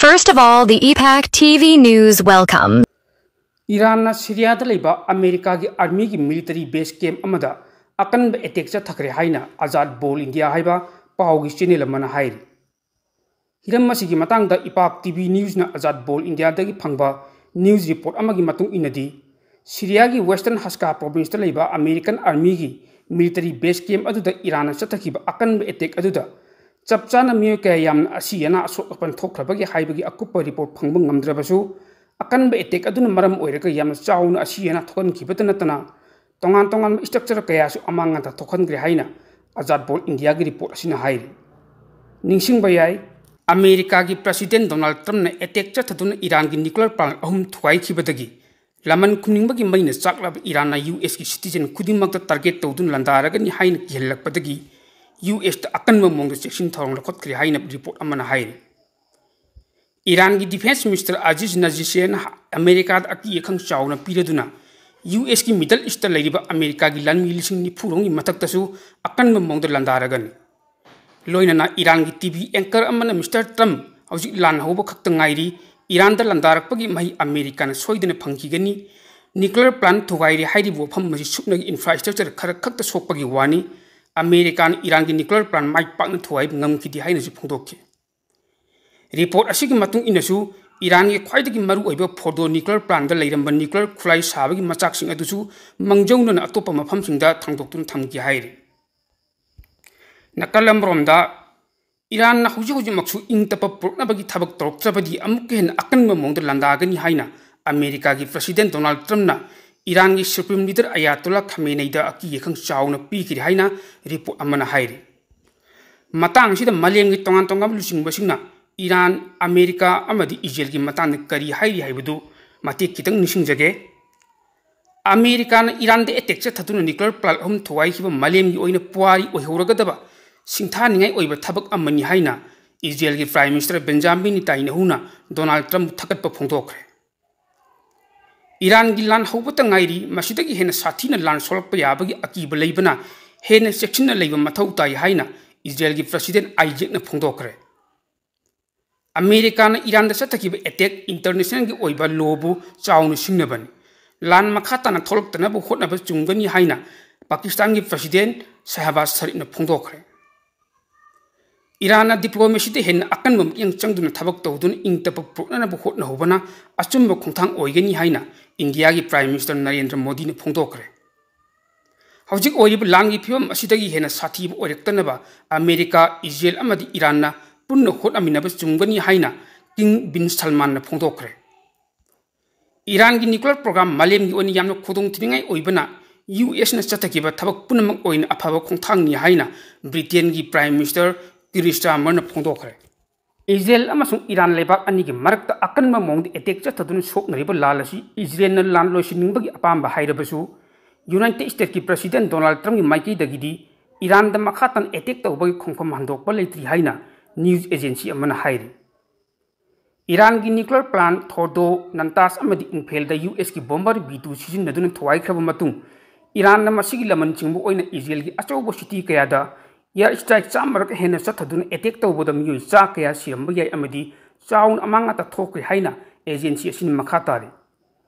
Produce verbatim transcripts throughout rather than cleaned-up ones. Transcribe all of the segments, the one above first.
First of all, the EPAC T V News welcome. ꯏꯔꯥꯟꯅ ꯁꯤꯔꯤꯌꯥꯗ ꯂꯩꯕ ꯑꯃꯦꯔꯤꯀꯥꯒꯤ ꯑꯥꯔꯃꯤꯒꯤ ꯃꯤꯂꯤꯇꯔꯤ ꯕꯦꯁ camp ꯑꯃꯗ ꯑꯀꯟꯕ ꯑꯦꯇꯦꯛ ꯆꯠꯊꯈ꯭ꯔꯦ ꯍꯥꯏꯅ ꯑꯖꯥꯗ ꯕꯣꯜ ꯏꯟꯗꯤꯌꯥ ꯍꯥꯏꯕ ꯄꯥꯎꯒꯤ ꯆꯦꯅꯦꯜ ꯑꯃꯅ ꯍꯥꯏꯔꯤ꯫ ꯍꯤꯔꯝ ꯑꯁꯤꯒꯤ ꯃꯇꯥꯡꯗ ꯏꯄꯥꯛ ꯇꯤ ꯚꯤ ꯅ꯭ꯌꯨꯁꯅ ꯑꯖꯥꯗ ꯕꯣꯜ ꯏꯟꯗꯤꯌꯥꯗꯒꯤ ꯐꯪꯕ ꯅ꯭ꯌꯨꯁ ꯔꯤꯄꯣꯔꯠ ꯑꯃꯒꯤ ꯃꯇꯨꯡ ꯏꯟꯅꯗꯤ, ꯁꯤꯔꯤꯌꯥꯒꯤ ꯋꯦꯁꯇꯔꯟ ꯍꯁꯀꯥ ꯄ꯭ꯔꯣꯚꯤꯟꯁꯇ ꯂꯩꯕ ꯑꯃꯦꯔꯤꯀꯟ ꯑꯥꯔꯃꯤꯒꯤ ꯃꯤꯂꯤꯇꯔꯤ ꯕꯦꯁ ꯀꯦꯝꯞ ꯑꯗꯨꯗ ꯏꯔꯥꯟꯅ ꯆꯠꯊꯈꯤꯕ ꯑꯀꯟꯕ ꯑꯦꯇꯦꯛ ꯑꯗꯨꯗ ꯆꯞ ꯆꯥꯅ ꯃꯤꯑꯣꯏ ꯀꯌꯥ ꯌꯥꯝꯅ ꯑꯁꯤ ꯑꯅꯥ ꯑꯁꯣꯛ ꯑꯄꯟ ꯊꯣꯛꯈ꯭ꯔꯕꯒꯦ ꯍꯥꯏꯕꯒꯤ ꯑꯀꯨꯞꯄ ꯔꯤꯄꯣꯔꯠ ꯐꯪꯕ ꯉꯝꯗ꯭ꯔꯕꯁꯨ, ꯑꯀꯟꯕ ꯑꯦꯇꯦꯛ ꯑꯗꯨꯅ ꯃꯔꯝ ꯑꯣꯏꯔꯒ ꯌꯥꯝꯅ ꯆꯥꯎꯅ ꯑꯁꯤ ꯑꯅꯥ ꯊꯣꯛꯍꯟꯈꯤꯕꯇ ꯅꯠꯇꯅ, ꯇꯣꯉꯥꯟ ꯇꯣꯉꯥꯟꯕ ꯏꯁꯇ꯭ꯔꯛꯆꯔ ꯀꯌꯥꯁꯨ ꯑꯃꯥꯡ ꯑꯇꯥ ꯊꯣꯛꯍꯟꯈ꯭ꯔꯦ ꯍꯥꯏꯅ ꯑꯖꯥꯗ ꯕꯣꯜ ꯏꯟꯗꯤꯌꯥꯒꯤ ꯔꯤꯄꯣꯔꯠ ꯑꯁꯤꯅ ꯍꯥꯏꯔꯤ꯫ ꯅꯤꯡꯁꯤꯡꯕ ꯌꯥꯏ, ꯑꯃꯦꯔꯤꯀꯥꯒꯤ ꯄ꯭ꯔꯁꯤꯗꯦꯟ ꯗꯣꯅꯥꯜꯗ ꯇ꯭ꯔꯝꯞꯅ ꯑꯦꯇꯦꯛ ꯆꯠꯊꯗꯨꯅ ꯏꯔꯥꯟꯒꯤ ꯅ꯭ꯌꯨꯀ꯭ꯂꯤꯌꯔ ꯄ꯭ꯂꯥꯟꯠ ꯑꯍꯨꯝ ꯊꯨꯒꯥꯏꯈꯤꯕꯗꯒꯤ ꯂꯃꯟ ꯈꯨꯝꯅꯤꯡꯕꯒꯤ ꯃꯩꯅ ꯆꯥꯛꯂꯕ ꯏꯔꯥꯟꯅ ꯌꯨ ꯑꯦꯁꯀꯤ ꯁꯤꯇꯤꯖꯦꯟ ꯈꯨꯗꯤꯡꯃꯛꯇ ꯇꯥꯔꯒꯦꯠ ꯇꯧꯗꯨꯅ ꯂꯥꯟꯗꯥꯔꯒꯅꯤ ꯍꯥꯏꯅ ꯀꯤꯍꯜꯂꯛꯄꯗꯒꯤ ꯌꯨ ꯑꯦꯁꯇ ꯑꯀꯟꯕ ꯃꯑꯣꯡꯗ ꯆꯦꯛꯁꯤꯟ ꯊꯧꯔꯥꯡ ꯂꯧꯈꯠꯈ꯭ꯔꯦ ꯍꯥꯏꯅ ꯔꯤꯄꯣꯔꯠ ꯑꯃꯅ ꯍꯥꯏꯔꯤ꯫ ꯏꯔꯥꯟꯒꯤ ꯗꯤꯐꯦꯟꯁ ꯃꯤꯅꯤꯁꯇꯔ ꯑꯖꯤꯖ ꯅꯖꯤꯁꯤꯌꯥꯟꯅ ꯑꯃꯦꯔꯤꯀꯥꯗ ꯑꯀꯤ ꯑꯈꯪ ꯆꯥꯎꯅ ꯄꯤꯔꯗꯨꯅ ꯌꯨ ꯑꯦꯁꯀꯤ ꯃꯤꯗꯜ ꯏꯁꯇ ꯂꯩꯔꯤꯕ ꯑꯃꯦꯔꯤꯀꯥꯒꯤ ꯂꯥꯟꯃꯤ ꯂꯤꯁꯤꯡ ꯅꯤꯐꯨ ꯔꯣꯝꯒꯤ ꯃꯊꯛꯇꯁꯨ ꯑꯀꯟꯕ ꯃꯑꯣꯡꯗ ꯂꯥꯟꯗꯥꯔꯒꯅꯤ꯫ ꯂꯣꯏꯅꯅ ꯏꯔꯥꯟꯒꯤ ꯇꯤ ꯚꯤ ꯑꯦꯡꯀꯔ ꯑꯃꯅ ꯃꯤꯁꯇꯔ ꯇ꯭ꯔꯝꯞ ꯍꯧꯖꯤꯛ ꯂꯥꯟ ꯍꯧꯕ ꯈꯛꯇ ꯉꯥꯏꯔꯤ, ꯏꯔꯥꯟꯗ ꯂꯥꯟꯗꯥꯔꯛꯄꯒꯤ ꯃꯍꯩ ꯑꯃꯦꯔꯤꯀꯥꯅ ꯁꯣꯏꯗꯅ ꯐꯪꯈꯤꯒꯅꯤ, ꯅ꯭ꯌꯨꯀ꯭ꯂꯤꯌꯔ ꯄ꯭ꯂꯥꯟꯠ ꯊꯨꯒꯥꯏꯔꯦ ꯍꯥꯏꯔꯤꯕ ꯋꯥꯐꯝ ꯑꯁꯤ ꯁꯨꯞꯅꯒꯤ ꯏꯟꯐ꯭ꯔꯥꯁ꯭ꯇ꯭ꯔꯛꯆꯔ ꯈꯔ ꯈꯛꯇ ꯁꯣꯛꯄꯒꯤ ꯋꯥꯅꯤ, ꯑꯃꯦꯔꯤꯀꯥꯅ ꯏꯔꯥꯟꯒꯤ ꯅ꯭ꯌꯨꯀ꯭ꯂꯤꯌꯔ ꯄ꯭ꯂꯥꯟꯠ ꯃꯥꯏ ꯄꯥꯛꯅ ꯊꯨꯒꯥꯏꯕ ꯉꯝꯈꯤꯗꯦ ꯍꯥꯏꯅꯁꯨ ꯐꯣꯡꯗꯣꯛꯈꯤ꯫ ꯔꯤꯄꯣꯔꯠ ꯑꯁꯤꯒꯤ ꯃꯇꯨꯡ ꯏꯟꯅꯁꯨ, ꯏꯔꯥꯟꯒꯤ ꯈ꯭ꯋꯥꯏꯗꯒꯤ ꯃꯔꯨꯑꯣꯏꯕ ꯐꯣꯔꯗꯣ ꯅ꯭ꯌꯨꯀ꯭ꯂꯤꯌꯔ ꯄ꯭ꯂꯥꯟꯠꯗ ꯂꯩꯔꯝꯕ ꯅ꯭ꯌꯨꯀ꯭ꯂꯤꯌꯔ ꯈꯨꯠꯂꯥꯏ ꯁꯥꯕꯒꯤ ꯃꯆꯥꯛꯁꯤꯡ ꯑꯗꯨꯁꯨ ꯃꯥꯡꯖꯧꯅꯅ ꯑꯇꯣꯞꯄ ꯃꯐꯝꯁꯤꯡꯗ ꯊꯥꯡꯗꯣꯛꯇꯨꯅ ꯊꯝꯈꯤ ꯍꯥꯏꯔꯤ꯫ ꯅꯥꯀꯜ ꯑꯃꯔꯣꯝꯗ, ꯏꯔꯥꯟꯅ ꯍꯧꯖꯤꯛ ꯍꯧꯖꯤꯛꯃꯛꯁꯨ ꯏꯪ ꯇꯞꯄ ꯄꯨꯔꯛꯅꯕꯒꯤ ꯊꯕꯛ ꯇꯧꯔꯛꯇ꯭ꯔꯕꯗꯤ ꯑꯃꯨꯛꯀ ꯍꯦꯟꯅ ꯑꯀꯟꯕ ꯃꯑꯣꯡꯗ ꯂꯥꯟꯗꯥꯒꯅꯤ ꯍꯥꯏꯅ ꯑꯃꯦꯔꯤꯀꯥꯒꯤ ꯄ꯭ꯔꯁꯤꯗꯦꯟ ꯗꯣꯅꯥꯜꯗ ꯇ꯭ꯔꯝꯞꯅ ꯏꯔꯥꯟꯒꯤ ꯁꯨꯄ꯭ꯔꯤꯝ ꯂꯤꯗꯔ ꯑꯌꯥꯇꯣꯂꯥ ꯈꯥꯃꯦꯅꯩꯗ ꯑꯀꯤ ꯑꯈꯪ ꯆꯥꯎꯅ ꯄꯤꯈ꯭ꯔꯦ ꯍꯥꯏꯅ ꯔꯤꯄꯣꯔꯠ ꯑꯃꯅ ꯍꯥꯏꯔꯤ꯫ ꯃꯇꯥꯡ ꯑꯁꯤꯗ ꯃꯥꯂꯦꯝꯒꯤ ꯇꯣꯉꯥꯟ ꯇꯣꯉꯥꯟꯕ ꯂꯨꯆꯤꯡꯕꯁꯤꯡꯅ ꯏꯔꯥꯟ, ꯑꯃꯦꯔꯤꯀꯥ ꯑꯃꯗꯤ ꯏꯖꯔꯦꯜꯒꯤ ꯃꯇꯥꯡꯗ ꯀꯔꯤ ꯍꯥꯏꯔꯤ ꯍꯥꯏꯕꯗꯨ ꯃꯇꯦꯛ ꯈꯤꯇꯪ ꯅꯤꯡꯁꯤꯡꯖꯒꯦ꯫ ꯑꯃꯦꯔꯤꯀꯥꯅ ꯏꯔꯥꯟꯗ ꯑꯦꯇꯦꯛ ꯆꯠꯊꯗꯨꯅ ꯅ꯭ꯌꯨꯀ꯭ꯂꯤꯌꯔ ꯄ꯭ꯂꯥꯟꯠ ꯑꯍꯨꯝ ꯊꯨꯒꯥꯏꯈꯤꯕ ꯃꯥꯂꯦꯝꯒꯤ ꯑꯣꯏꯅ ꯄꯨꯋꯥꯔꯤ ꯑꯣꯏꯍꯧꯔꯒꯗꯕ ꯁꯤꯡꯊꯥꯅꯤꯡꯉꯥꯏ ꯑꯣꯏꯕ ꯊꯕꯛ ꯑꯃꯅꯤ ꯍꯥꯏꯅ ꯏꯖꯔꯦꯜꯒꯤ ꯄ꯭ꯔꯥꯏꯝ ꯃꯤꯅꯤꯁꯇꯔ ꯕꯦꯟꯖꯥꯃꯤꯟ ꯅꯤꯇꯥꯏꯅꯍꯨꯅ ꯗꯣꯅꯥꯜꯗ ꯇ꯭ꯔꯝꯞ ꯊꯥꯒꯠꯄ ꯐꯣꯡꯗꯣꯛꯈ꯭ꯔꯦ꯫ ꯏꯔꯥꯟꯒꯤ ꯂꯥꯟ ꯍꯧꯕꯇ ꯉꯥꯏꯔꯤ, ꯃꯁꯤꯗꯒꯤ ꯍꯦꯟꯅ ꯁꯥꯊꯤꯅ ꯂꯥꯟ ꯁꯣꯛꯂꯛꯄ ꯌꯥꯕꯒꯤ ꯑꯀꯤꯕ ꯂꯩꯕꯅ ꯍꯦꯟꯅ ꯆꯦꯛꯁꯤꯟꯅ ꯂꯩꯕ ꯃꯊꯧ ꯇꯥꯏ ꯍꯥꯏꯅ ꯏꯖꯔꯦꯜꯒꯤ ꯄ꯭ꯔꯁꯤꯗꯦꯟ ꯑꯥꯏꯖꯦꯛꯅ ꯐꯣꯡꯗꯣꯛꯈ꯭ꯔꯦ꯫ ꯑꯃꯦꯔꯤꯀꯥꯅ ꯏꯔꯥꯟꯗ ꯆꯠꯊꯈꯤꯕ ꯑꯦꯇꯦꯛ ꯏꯟꯇꯔꯅꯦꯁꯅꯦꯜꯒꯤ ꯑꯣꯏꯕ ꯂꯣꯕꯨ ꯆꯥꯎꯅ ꯁꯤꯡꯅꯕꯅꯤ꯫ ꯂꯥꯟ ꯃꯈꯥ ꯇꯥꯅ ꯊꯣꯛꯂꯛꯇꯅꯕ ꯍꯣꯠꯅꯕ ꯆꯨꯝꯒꯅꯤ ꯍꯥꯏꯅ ꯄꯥꯀꯤꯁꯇꯥꯟꯒꯤ ꯄ꯭ꯔꯁꯤꯗꯦꯟ ꯁꯍꯕꯥꯖ ꯁꯔꯤꯐꯅ ꯐꯣꯡꯗꯣꯛꯈ꯭ꯔꯦ꯫ ꯏꯔꯥꯟꯅ ꯗꯤꯄ꯭ꯂꯣꯃꯦꯁꯤꯗ ꯍꯦꯟꯅ ꯑꯀꯟꯕ ꯃꯤꯠꯌꯦꯡ ꯆꯪꯗꯨꯅ ꯊꯕꯛ ꯇꯧꯗꯨꯅ ꯏꯪ ꯇꯞꯄ ꯄꯨꯔꯛꯅꯅꯕ ꯍꯣꯠꯅꯍꯧꯕꯅ ꯑꯆꯨꯝꯕ ꯈꯣꯡꯊꯥꯡ ꯑꯣꯏꯒꯅꯤ ꯍꯥꯏꯅ ꯏꯟꯗꯤꯌꯥꯒꯤ ꯄ꯭ꯔꯥꯏꯝ ꯃꯤꯅꯤꯁꯇꯔ ꯅꯔꯦꯟꯗ꯭ꯔ ꯃꯣꯗꯤꯅ ꯐꯣꯡꯗꯣꯛꯈ꯭ꯔꯦ꯫ ꯍꯧꯖꯤꯛ ꯑꯣꯏꯔꯤꯕ ꯂꯥꯟꯒꯤ ꯐꯤꯕꯝ ꯑꯁꯤꯗꯒꯤ ꯍꯦꯟꯅ ꯁꯥꯊꯤꯕ ꯑꯣꯏꯔꯛꯇꯅꯕ ꯑꯃꯦꯔꯤꯀꯥ, ꯏꯖꯔꯦꯜ ꯑꯃꯗꯤ ꯏꯔꯥꯟꯅ ꯄꯨꯟꯅ ꯍꯣꯠꯅꯃꯤꯟꯅꯕ ꯆꯨꯝꯒꯅꯤ ꯍꯥꯏꯅ ꯀꯤꯡ ꯕꯤꯟ ꯁꯜꯃꯥꯟꯅ ꯐꯣꯡꯗꯣꯛꯈ꯭ꯔꯦ꯫ ꯏꯔꯥꯟꯒꯤ ꯅ꯭ꯌꯨꯀ꯭ꯂꯤꯌꯔ ꯄ꯭ꯔꯣꯒ꯭ꯔꯥꯝ ꯃꯥꯂꯦꯝꯒꯤ ꯑꯣꯏꯅ ꯌꯥꯝꯅ ꯈꯨꯗꯣꯡꯊꯤꯅꯤꯡꯉꯥꯏ ꯑꯣꯏꯕꯅ ꯌꯨ ꯑꯦꯁꯅ ꯆꯠꯊꯈꯤꯕ ꯊꯕꯛ ꯄꯨꯝꯅꯃꯛ ꯑꯣꯏꯅ ꯑꯐꯕ ꯈꯣꯡꯊꯥꯡꯅꯤ ꯍꯥꯏꯅ ꯕ꯭ꯔꯤꯇꯦꯟꯒꯤ ꯄ꯭ꯔꯥꯏꯝ ꯃꯤꯅꯤꯁꯇꯔ ꯀꯤꯔ ꯁ꯭ꯇꯥꯔꯃꯔꯅ ꯐꯣꯡꯗꯣꯛꯈ꯭ꯔꯦ꯫ ꯏꯖꯔꯦꯜ ꯑꯃꯁꯨꯡ ꯏꯔꯥꯟ ꯂꯩꯕꯥꯛ ꯑꯅꯤꯒꯤ ꯃꯔꯛꯇ ꯑꯀꯟꯕ ꯃꯑꯣꯡꯗ ꯑꯦꯇꯦꯛ ꯆꯠꯊꯗꯨꯅ ꯁꯣꯛꯅꯔꯤꯕ ꯂꯥꯟ ꯑꯁꯤ ꯏꯖꯔꯦꯜꯅ ꯂꯥꯟ ꯂꯣꯏꯁꯤꯟꯅꯤꯡꯕꯒꯤ ꯑꯄꯥꯝꯕ ꯍꯥꯏꯔꯕꯁꯨ, ꯌꯨꯅꯥꯏꯇꯦꯗ ꯁ꯭ꯇꯦꯠꯀꯤ ꯄ꯭ꯔꯁꯤꯗꯦꯟ ꯗꯣꯅꯥꯜꯗ ꯇ꯭ꯔꯝꯞꯀꯤ ꯃꯥꯏꯀꯩꯗꯒꯤꯗꯤ ꯏꯔꯥꯟꯗ ꯃꯈꯥ ꯇꯥꯅ ꯑꯦꯇꯦꯛ ꯇꯧꯕꯒꯤ ꯈꯣꯡꯐꯝ ꯍꯟꯗꯣꯛꯄ ꯂꯩꯇ꯭ꯔꯤ ꯍꯥꯏꯅ ꯅ꯭ꯌꯨꯁ ꯑꯦꯖꯦꯟꯁꯤ ꯑꯃꯅ ꯍꯥꯏꯔꯤ꯫ ꯏꯔꯥꯟꯒꯤ ꯅ꯭ꯌꯨꯀ꯭ꯂꯤꯌꯔ ꯄ꯭ꯂꯥꯟ ꯊꯣꯔꯗꯣ, ꯅꯟꯇꯥꯁ ꯑꯃꯗꯤ ꯏꯝꯐꯦꯜꯗ ꯌꯨ ꯑꯦꯁꯀꯤ ꯕꯣꯝꯕꯔ ꯕꯤ ꯇꯨ ꯁꯤꯖꯤꯟꯅꯗꯨꯅ ꯊꯨꯒꯥꯏꯈ꯭ꯔꯕ ꯃꯇꯨꯡ, ꯏꯔꯥꯟꯅ ꯃꯁꯤꯒꯤ ꯂꯃꯟ ꯆꯤꯡꯕ ꯑꯣꯏꯅ ꯏꯖꯔꯦꯜꯒꯤ ꯑꯆꯧꯕ ꯁꯤꯇꯤ ꯀꯌꯥꯗ ꯑꯦꯌꯔ ꯁ꯭ꯇ꯭ꯔꯥꯏꯛ ꯆꯥꯝꯃꯔꯛ ꯍꯦꯟꯅ ꯆꯠꯊꯗꯨꯅ ꯑꯦꯇꯦꯛ ꯇꯧꯕꯗ ꯃꯤꯑꯣꯏ ꯆꯥ ꯀꯌꯥ ꯁꯤꯔꯝꯕ ꯌꯥꯏ ꯑꯃꯗꯤ ꯆꯥꯎꯅ ꯑꯃꯥꯡ ꯑꯇꯥ ꯊꯣꯛꯈ꯭ꯔꯦ ꯍꯥꯏꯅ ꯑꯦꯖꯦꯟꯁꯤ ꯑꯁꯤꯅ ꯃꯈꯥ ꯇꯥꯔꯤ꯫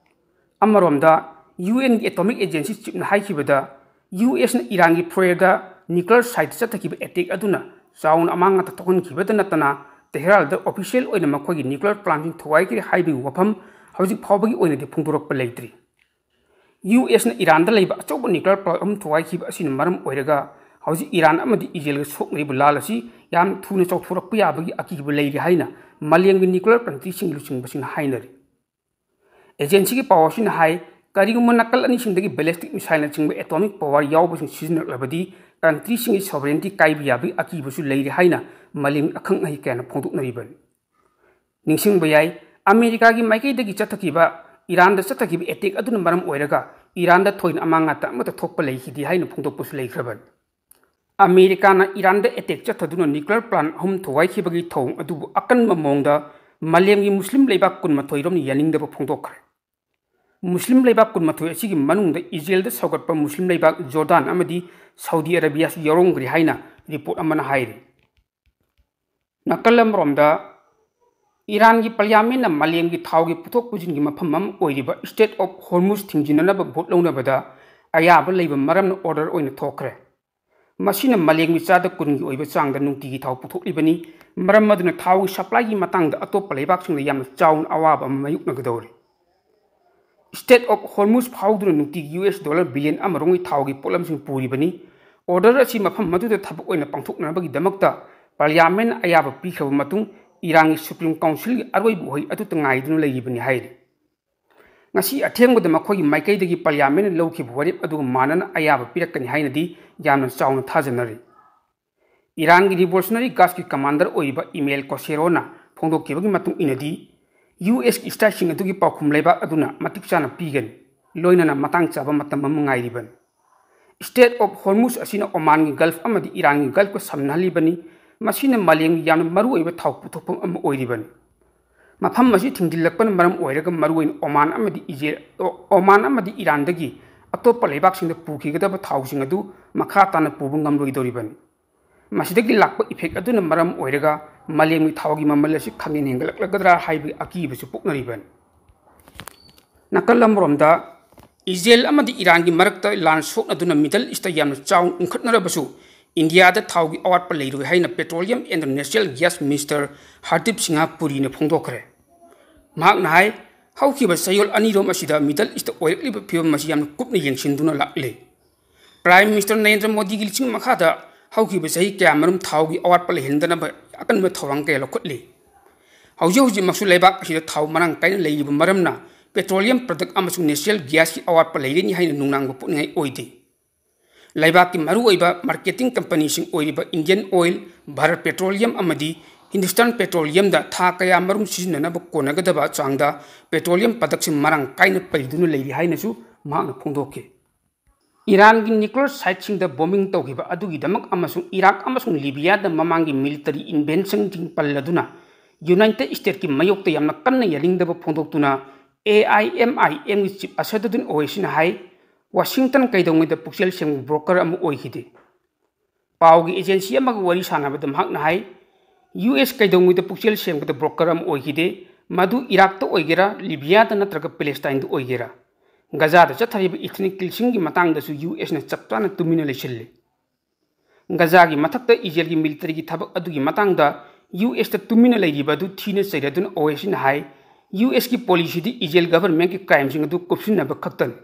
ꯑꯃꯔꯣꯝꯗ, ꯌꯨ ꯑꯦꯟꯒꯤ ꯑꯦꯇꯣꯃꯤꯛ ꯑꯦꯖꯦꯟꯁꯤ ꯆꯤꯞꯅ ꯍꯥꯏꯈꯤꯕꯗ, ꯌꯨ ꯑꯦꯁꯅ ꯏꯔꯥꯟꯒꯤ ꯐꯣꯔꯦꯗ ꯅ꯭ꯌꯨꯀ꯭ꯂꯤꯌꯔ ꯁꯥꯏꯠꯇ ꯆꯠꯊꯈꯤꯕ ꯑꯦꯇꯦꯛ ꯑꯗꯨꯅ ꯆꯥꯎꯅ ꯑꯃꯥꯡ ꯑꯇꯥ ꯊꯣꯛꯍꯟꯈꯤꯕꯇ ꯅꯠꯇꯅ, ꯇꯦꯍꯔꯥꯟꯗ ꯑꯣꯐꯤꯁꯤꯌꯦꯜ ꯑꯣꯏꯅ ꯃꯈꯣꯏꯒꯤ ꯅ꯭ꯌꯨꯀ꯭ꯂꯤꯌꯔ ꯄ꯭ꯂꯥꯟꯁꯤꯡ ꯊꯨꯒꯥꯏꯈ꯭ꯔꯦ ꯍꯥꯏꯕꯒꯤ ꯋꯥꯐꯝ ꯍꯧꯖꯤꯛ ꯐꯥꯎꯕꯒꯤ ꯑꯣꯏꯅꯗꯤ ꯐꯣꯡꯗꯣꯔꯛꯄ ꯂꯩꯇ꯭ꯔꯤ꯫ ꯌꯨ ꯑꯦꯁꯅ ꯏꯔꯥꯟꯗ ꯂꯩꯕ ꯑꯆꯧꯕ ꯅ꯭ꯌꯨꯀ꯭ꯂꯤꯌꯔ ꯄ꯭ꯂꯥꯟ ꯑꯍꯨꯝ ꯊꯨꯒꯥꯏꯈꯤꯕ ꯑꯁꯤꯅ ꯃꯔꯝ ꯑꯣꯏꯔꯒ, ꯍꯧꯖꯤꯛ ꯏꯔꯥꯟ ꯑꯃꯗꯤ ꯏꯖꯔꯦꯜꯒ ꯁꯣꯛꯅꯔꯤꯕ ꯂꯥꯜ ꯑꯁꯤ ꯌꯥꯝ ꯊꯨꯅ ꯆꯥꯎꯊꯣꯔꯛꯄ ꯌꯥꯕꯒꯤ ꯑꯀꯤꯕ ꯂꯩꯔꯤ ꯍꯥꯏꯅ ꯃꯥꯂꯦꯝꯒꯤ ꯅ꯭ꯌꯨꯀ꯭ꯂꯤꯌꯔ ꯀꯟꯇ꯭ꯔꯤꯁꯤꯡꯒꯤ ꯂꯨꯆꯤꯡꯕꯁꯤꯡꯅ ꯍꯥꯏꯅꯔꯤ꯫ ꯑꯦꯖꯦꯟꯁꯤꯒꯤ ꯄꯥꯎ ꯑꯁꯤꯅ ꯍꯥꯏ, ꯀꯔꯤꯒꯨꯝꯕ ꯅꯥꯀꯜ ꯑꯅꯤꯁꯤꯡꯗꯒꯤ ꯕꯦꯂꯤꯁꯇꯤꯛ ꯃꯤꯁꯥꯏꯜꯅꯆꯤꯡꯕ ꯑꯦꯇꯣꯃꯤꯛ ꯄꯥꯋꯔ ꯌꯥꯎꯕꯁꯤꯡ ꯁꯤꯖꯤꯟꯅꯔꯛꯂꯕꯗꯤ, ꯀꯟꯇ꯭ꯔꯤꯁꯤꯡꯒꯤ ꯁꯣꯚꯔꯦꯟꯇꯤ ꯀꯥꯏꯕ ꯌꯥꯕꯒꯤ ꯑꯀꯤꯕꯁꯨ ꯂꯩꯔꯤ ꯍꯥꯏꯅ ꯃꯥꯂꯦꯝꯒꯤ ꯑꯈꯪ ꯑꯍꯩ ꯀꯌꯥꯅ ꯐꯣꯡꯗꯣꯛꯅꯔꯤꯕꯅꯤ꯫ ꯅꯤꯡꯁꯤꯡꯕ ꯌꯥꯏ, ꯑꯃꯦꯔꯤꯀꯥꯒꯤ ꯃꯥꯏꯀꯩꯗꯒꯤ ꯆꯠꯊꯈꯤꯕ, ꯏꯔꯥꯟꯗ ꯆꯠꯊꯈꯤꯕ ꯑꯦꯇꯦꯛ ꯑꯗꯨꯅ ꯃꯔꯝ ꯑꯣꯏꯔꯒ ꯏꯔꯥꯟꯗ ꯊꯣꯏꯅ ꯑꯃꯥꯡ ꯑꯇꯥ ꯑꯃꯠꯇ ꯊꯣꯛꯄ ꯂꯩꯈꯤꯗꯦ ꯍꯥꯏꯅ ꯐꯣꯡꯗꯣꯛꯄꯁꯨ ꯂꯩꯈ꯭ꯔꯕꯅꯤ꯫ ꯑꯃꯦꯔꯤꯀꯥꯅ ꯏꯔꯥꯟꯗ ꯑꯦꯇꯦꯛ ꯆꯠꯊꯗꯨꯅ ꯅ꯭ꯌꯨꯀ꯭ꯂꯤꯌꯔ ꯄ꯭ꯂꯥꯟ ꯑꯍꯨꯝ ꯊꯨꯒꯥꯏꯈꯤꯕꯒꯤ ꯊꯧꯑꯣꯡ ꯑꯗꯨꯕꯨ ꯑꯀꯟꯕ ꯃꯑꯣꯡꯗ ꯃꯥꯂꯦꯝꯒꯤ ꯃꯨꯁꯂꯤꯝ ꯂꯩꯕꯥꯛ ꯀꯨꯟꯃꯥꯊꯣꯏ ꯔꯣꯝꯅ ꯌꯥꯅꯤꯡꯗꯕ ꯐꯣꯡꯗꯣꯛꯈ꯭ꯔꯦ꯫ ꯃꯨꯁꯂꯤꯝ ꯂꯩꯕꯥꯛ ꯀꯨꯟꯃꯥꯊꯣꯏ ꯑꯁꯤꯒꯤ ꯃꯅꯨꯡꯗ ꯏꯖꯔꯦꯜꯗ ꯁꯧꯒꯠꯄ ꯃꯨꯁꯂꯤꯝ ꯂꯩꯕꯥꯛ ꯖꯣꯔꯗꯥꯟ ꯑꯃꯗꯤ ꯁꯥꯎꯗꯤ ꯑꯔꯥꯕꯤꯌꯥꯁꯨ ꯌꯥꯎꯔꯝꯈ꯭ꯔꯦ ꯍꯥꯏꯅ ꯔꯤꯄꯣꯔꯠ ꯑꯃꯅ ꯍꯥꯏꯔꯤ꯫ ꯅꯥꯀꯜ ꯑꯃꯔꯣꯝꯗ, ꯏꯔꯥꯟꯒꯤ ꯄꯥꯔꯂꯤꯌꯥꯃꯦꯟꯅ ꯃꯥꯂꯦꯝꯒꯤ ꯊꯥꯎꯒꯤ ꯄꯨꯊꯣꯛ ꯄꯨꯁꯤꯟꯒꯤ ꯃꯐꯝ ꯑꯃ ꯑꯣꯏꯔꯤꯕ Strait of Hormuz ꯊꯤꯡꯖꯤꯟꯅꯅꯕ ꯚꯣꯠ ꯂꯧꯅꯕꯗ ꯑꯌꯥꯕ ꯂꯩꯕ ꯃꯔꯝꯅ ꯑꯣꯔꯗꯔ ꯑꯣꯏꯅ ꯊꯣꯛꯈ꯭ꯔꯦ꯫ ꯃꯁꯤꯅ ꯃꯥꯂꯦꯝꯒꯤ ꯆꯥꯗ ꯀꯨꯟꯒꯤ ꯑꯣꯏꯕ ꯆꯥꯡꯗ ꯅꯨꯡꯇꯤꯒꯤ ꯊꯥꯎ ꯄꯨꯊꯣꯛꯂꯤꯕꯅꯤ꯫ ꯃꯔꯝ ꯑꯗꯨꯅ ꯊꯥꯎꯒꯤ ꯁꯄ꯭ꯂꯥꯏꯒꯤ ꯃꯇꯥꯡꯗ ꯑꯇꯣꯞꯄ ꯂꯩꯕꯥꯛꯁꯤꯡꯗ ꯌꯥꯝꯅ ꯆꯥꯎꯅ ꯑꯋꯥꯕ ꯑꯃ ꯃꯥꯌꯣꯛꯅꯒꯗꯧꯔꯤ꯫ Strait of Hormuz ꯐꯥꯎꯗꯨꯅ ꯅꯨꯡꯇꯤꯒꯤ ꯌꯨ ꯑꯦꯁ ꯗꯣꯂꯔ ꯕꯤꯂꯤꯌꯟ ꯑꯃ ꯔꯣꯝꯒꯤ ꯊꯥꯎꯒꯤ ꯄꯣꯠꯂꯝꯁꯤꯡ ꯄꯨꯔꯤꯕꯅꯤ꯫ ꯑꯣꯔꯗꯔ ꯑꯁꯤ ꯃꯐꯝ ꯑꯗꯨꯗ ꯊꯕꯛ ꯑꯣꯏꯅ ꯄꯥꯡꯊꯣꯛꯅꯅꯕꯒꯤꯗꯃꯛꯇ ꯄꯥꯔꯂꯤꯌꯥꯃꯦꯟꯅ ꯑꯌꯥꯕ ꯄꯤꯈ꯭ꯔꯕ ꯃꯇꯨꯡ, ꯏꯔꯥꯟꯒꯤ ꯁꯨꯄ꯭ꯔꯤꯝ ꯀꯥꯎꯟꯁꯤꯜꯒꯤ ꯑꯔꯣꯏꯕ ꯎꯍꯩ ꯑꯗꯨꯇ ꯉꯥꯏꯗꯨꯅ ꯂꯩꯔꯤꯕꯅꯤ ꯍꯥꯏꯔꯤ꯫ ꯉꯁꯤ ꯑꯊꯦꯡꯕꯗ ꯃꯈꯣꯏꯒꯤ ꯃꯥꯏꯀꯩꯗꯒꯤ ꯄꯥꯔꯂꯤꯌꯥꯃꯦꯟꯅ ꯂꯧꯈꯤꯕ ꯋꯥꯔꯦꯞ ꯑꯗꯨꯒ ꯃꯥꯟꯅꯅ ꯑꯌꯥꯕ ꯄꯤꯔꯛꯀꯅꯤ ꯍꯥꯏꯅꯗꯤ ꯌꯥꯝꯅ ꯆꯥꯎꯅ ꯊꯥꯖꯅꯔꯤ꯫ ꯏꯔꯥꯟꯒꯤ ꯔꯤꯚꯣꯂꯨꯁꯅꯔꯤ ꯒꯥꯔꯗꯁꯀꯤ ꯀꯃꯥꯟꯗꯔ ꯑꯣꯏꯔꯤꯕ ꯏꯃꯦꯜ ꯀꯣꯁꯦꯔꯣꯅ ꯐꯣꯡꯗꯣꯛꯈꯤꯕꯒꯤ ꯃꯇꯨꯡ ꯏꯟꯅꯗꯤ, ꯌꯨ ꯑꯦꯁꯀꯤ ꯁ꯭ꯇ꯭ꯔꯥꯏꯛꯁꯤꯡ ꯑꯗꯨꯒꯤ ꯄꯥꯎꯈꯨꯝ ꯂꯩꯕꯥꯛ ꯑꯗꯨꯅ ꯃꯇꯤꯛ ꯆꯥꯅ ꯄꯤꯒꯅꯤ, ꯂꯣꯏꯅꯅ ꯃꯇꯥꯡ ꯆꯥꯕ ꯃꯇꯝ ꯑꯃ ꯉꯥꯏꯔꯤꯕꯅꯤ꯫ Strait of Hormuz ꯑꯁꯤꯅ ꯑꯣꯃꯥꯟꯒꯤ ꯒꯜꯐ ꯑꯃꯗꯤ ꯏꯔꯥꯟꯒꯤ ꯒꯜꯐꯀ ꯁꯝꯅꯍꯜꯂꯤꯕꯅꯤ꯫ ꯃꯁꯤꯅ ꯃꯥꯂꯦꯝꯒꯤ ꯌꯥꯝꯅ ꯃꯔꯨꯑꯣꯏꯕ ꯊꯥꯎ ꯄꯨꯊꯣꯛꯐꯝ ꯑꯃ ꯑꯣꯏꯔꯤꯕꯅꯤ꯫ ꯃꯐꯝ ꯑꯁꯤ ꯊꯤꯡꯖꯤꯜꯂꯛꯄꯅ ꯃꯔꯝ ꯑꯣꯏꯔꯒ ꯃꯔꯨꯑꯣꯏꯅ ꯑꯣꯃꯥꯟ ꯑꯃꯗꯤ ꯏꯖꯦ-, ꯑꯣ-, ꯑꯣꯃꯥꯟ ꯑꯃꯗꯤ ꯏꯔꯥꯟꯗꯒꯤ ꯑꯇꯣꯞꯄ ꯂꯩꯕꯥꯛꯁꯤꯡꯗ ꯄꯨꯈꯤꯒꯗꯕ ꯊꯥꯎꯁꯤꯡ ꯑꯗꯨ ꯃꯈꯥ ꯇꯥꯅ ꯄꯨꯕ ꯉꯝꯂꯣꯏꯗꯧꯔꯤꯕꯅꯤ꯫ ꯃꯁꯤꯗꯒꯤ ꯂꯥꯛꯄ ꯏꯐꯦꯛ ꯑꯗꯨꯅ ꯃꯔꯝ ꯑꯣꯏꯔꯒ ꯃꯥꯂꯦꯝꯒꯤ ꯊꯥꯎꯒꯤ ꯃꯃꯜ ꯑꯁꯤ ꯈꯪꯍꯦꯟ ꯍꯦꯟꯒꯠꯂꯛꯂꯒꯗ꯭ꯔꯥ ꯍꯥꯏꯕꯒꯤ ꯑꯀꯤꯕꯁꯨ ꯄꯣꯛꯅꯔꯤꯕꯅꯤ꯫ ꯅꯥꯀꯜ ꯑꯃꯔꯣꯝꯗ, ꯏꯖꯔꯦꯜ ꯑꯃꯗꯤ ꯏꯔꯥꯟꯒꯤ ꯃꯔꯛꯇ ꯂꯥꯟ ꯁꯣꯛꯅꯗꯨꯅ ꯃꯤꯗꯜ ꯏꯁꯇ ꯌꯥꯝꯅ ꯆꯥꯎꯅ ꯎꯪꯈꯠꯅꯔꯕꯁꯨ, ꯏꯟꯗꯤꯌꯥꯗ ꯊꯥꯎꯒꯤ ꯑꯋꯥꯠꯄ ꯂꯩꯔꯣꯏ ꯍꯥꯏꯅ Petroleum and Natural Gas Minister Hardeep Singh ꯄꯨꯔꯤꯅ ꯐꯣꯡꯗꯣꯛꯈ꯭ꯔꯦ꯫ ꯃꯍꯥꯛꯅ ꯍꯥꯏ, ꯍꯧꯈꯤꯕ ꯆꯌꯣꯜ ꯑꯅꯤꯔꯣꯝ ꯑꯁꯤꯗ ꯃꯤꯗꯜ ꯏꯁꯇ ꯑꯣꯏꯔꯛꯂꯤꯕ ꯐꯤꯕꯝ ꯑꯁꯤ ꯌꯥꯝꯅ ꯀꯨꯞꯅ ꯌꯦꯡꯁꯤꯟꯗꯨꯅ ꯂꯥꯛꯂꯤ꯫ Prime Minister ꯅꯔꯦꯟꯗ꯭ꯔ ꯃꯣꯗꯤꯒꯤ ꯂꯨꯆꯤꯡ ꯃꯈꯥꯗ ꯍꯧꯈꯤꯕ ꯆꯍꯤ ꯀꯌꯥꯃꯔꯨꯝ ꯊꯥꯎꯒꯤ ꯑꯋꯥꯠꯄ ꯂꯩꯍꯟꯗꯅꯕ ꯑꯀꯟꯕ ꯊꯧꯔꯥꯡ ꯀꯌꯥ ꯂꯧꯈꯠꯂꯤ꯫ ꯍꯧꯖꯤꯛ ꯍꯧꯖꯤꯛꯃꯛꯁꯨ ꯂꯩꯕꯥꯛ ꯑꯁꯤꯗ ꯊꯥꯎ ꯃꯔꯥꯡ ꯀꯥꯏꯅ ꯂꯩꯔꯤꯕ ꯃꯔꯝꯅ petroleum product ꯑꯃꯁꯨꯡ natural gasꯀꯤ ꯑꯋꯥꯠꯄ ꯂꯩꯔꯅꯤ ꯍꯥꯏꯅ ꯅꯨꯡꯅꯥꯡꯕ ꯄꯣꯛꯅꯤꯡꯉꯥꯏ ꯑꯣꯏꯗꯦ꯫ ꯂꯩꯕꯥꯛꯀꯤ ꯃꯔꯨꯑꯣꯏꯕ marketing companyꯁꯤꯡ ꯑꯣꯏꯔꯤꯕ Indian Oil, Bharat Petroleum ꯑꯃꯗꯤ Hindustan Petroleumꯗ ꯊꯥ ꯀꯌꯥꯃꯔꯨꯝ ꯁꯤꯖꯤꯟꯅꯅꯕ ꯀꯣꯟꯅꯒꯗꯕ ꯆꯥꯡꯗ petroleum productꯁꯤꯡ ꯃꯔꯥꯡ ꯀꯥꯏꯅ ꯄꯩꯗꯨꯅ ꯂꯩꯔꯤ ꯍꯥꯏꯅꯁꯨ ꯃꯍꯥꯛꯅ ꯐꯣꯡꯗꯣꯛꯈꯤ꯫ ꯏꯔꯥꯟꯒꯤ nuclear siteꯁꯤꯡꯗ bombing ꯇꯧꯈꯤꯕ ꯑꯗꯨꯒꯤꯗꯃꯛ ꯑꯃꯁꯨꯡ ꯏꯔꯥꯛ ꯑꯃꯁꯨꯡ ꯂꯤꯕꯤꯌꯥꯗ ꯃꯃꯥꯡꯒꯤ military invasionꯁꯤꯡ ꯄꯜꯂꯗꯨꯅ United Statesꯀꯤ ꯃꯥꯌꯣꯛꯇ ꯌꯥꯝꯅ ꯀꯟꯅ ꯌꯥꯅꯤꯡꯗꯕ ꯐꯣꯡꯗꯣꯛꯇꯨꯅ, AIMIMꯒꯤ chief ꯑꯁꯗꯨꯗꯤꯟ ꯑꯣꯋꯩꯁꯤꯅ ꯍꯥꯏ, ꯋꯥꯁꯤꯡꯇꯟ ꯀꯩꯗꯧꯉꯩꯗ ꯄꯨꯛꯆꯦꯜ ꯁꯦꯡꯕ broker ꯑꯃ ꯑꯣꯏꯈꯤꯗꯦ꯫ ꯄꯥꯎꯒꯤ agency ꯑꯃꯒ ꯋꯥꯔꯤ ꯁꯥꯟꯅꯕꯗ ꯃꯍꯥꯛꯅ ꯍꯥꯏ, ꯌꯨ ꯑꯦꯁ ꯀꯩꯗꯧꯉꯩꯗ ꯄꯨꯛꯆꯦꯜ ꯁꯦꯝꯒꯗ ꯕ꯭ꯔꯣꯀꯔ ꯑꯃ ꯑꯣꯏꯈꯤꯗꯦ, ꯃꯗꯨ ꯏꯔꯥꯛꯇ ꯑꯣꯏꯒꯦꯔꯥ, ꯂꯤꯕꯤꯌꯥꯗ ꯅꯠꯇ꯭ꯔꯒ ꯄꯦꯂꯦꯁꯇꯥꯏꯟꯗ ꯑꯣꯏꯒꯦꯔꯥ꯫ ꯒꯖꯥꯗ ꯆꯠꯊꯔꯤꯕ ethnic cleansingꯒꯤ ꯃꯇꯥꯡꯗꯁꯨ ꯌꯨ ꯑꯦꯁꯅ ꯆꯞ ꯆꯥꯅ ꯇꯨꯃꯤꯟꯅ ꯂꯩꯁꯤꯜꯂꯤ꯫ ꯒꯖꯥꯒꯤ ꯃꯊꯛꯇ ꯏꯖꯔꯦꯜꯒꯤ militaryꯒꯤ ꯊꯕꯛ ꯑꯗꯨꯒꯤ ꯃꯇꯥꯡꯗ ꯌꯨ ꯑꯦꯁꯇ ꯇꯨꯃꯤꯟꯅ ꯂꯩꯔꯤꯕ ꯑꯗꯨ ꯊꯤꯅ ꯆꯩꯔꯗꯨꯅ ꯑꯣꯋꯦꯁꯤꯅ ꯍꯥꯏ, ꯌꯨ ꯑꯦꯁꯀꯤ policyꯗꯤ ꯏꯖꯔꯦꯜ governmentꯀꯤ crimeꯁꯤꯡ ꯑꯗꯨ ꯀꯨꯞꯁꯤꯟꯅꯕ ꯈꯛꯇꯅꯤ꯫